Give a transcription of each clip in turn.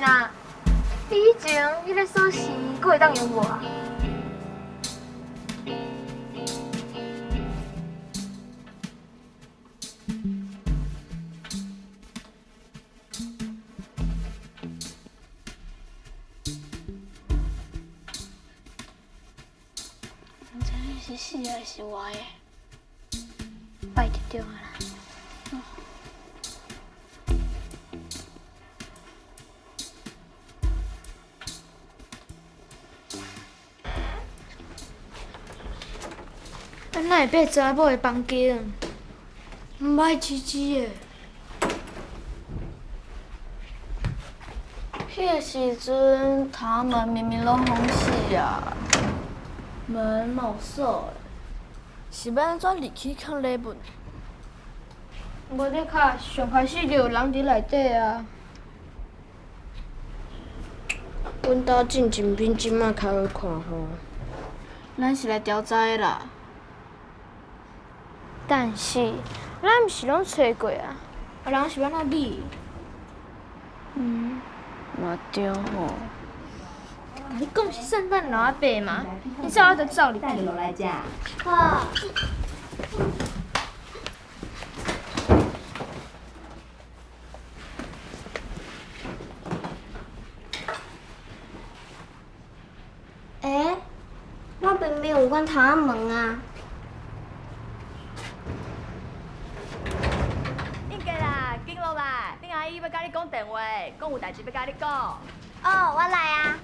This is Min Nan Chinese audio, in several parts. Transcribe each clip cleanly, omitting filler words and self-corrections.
啦，你以前彼个鎖匙閣會當用無啊？毋知你是死的還是活的，拜就對啊啦。咱哪會爬查某的房間？毋歹吱吱的。彼个时阵，窗门明明攏封死啊，门嘛有锁的，是欲按怎入去囥礼物？无咧敲，上开始就有人佇內底啊。阮兜進前比這馬較好看吼。咱是來調查的啦。但是，咱毋是攏揣過啊？啊，人是欲按怎理？嗯，嘛對吼。共你講是聖誕老阿伯嘛，你走我就走入去。帶落來食。好。欸，我明明有關窗仔門啊。應該啦，緊落來，恁阿姨欲佮你講電話，講有代誌欲佮你講。哦，我來啊。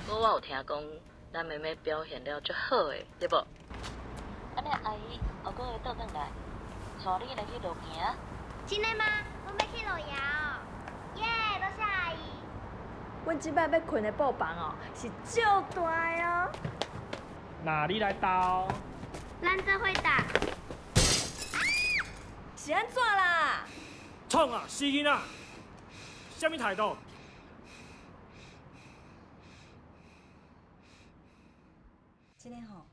閣我有聽講，咱妹妹表現了足好的，對無？按呢阿姨後個月倒轉來，帶你來去露營。真的嗎？阮欲去露營哦！耶，多謝阿姨。阮這擺欲睏的布房哦，是足大的哦。那你來鬥。咱做伙鬥。是按怎啦？創啊！死囡仔，啥物態度？這个吼，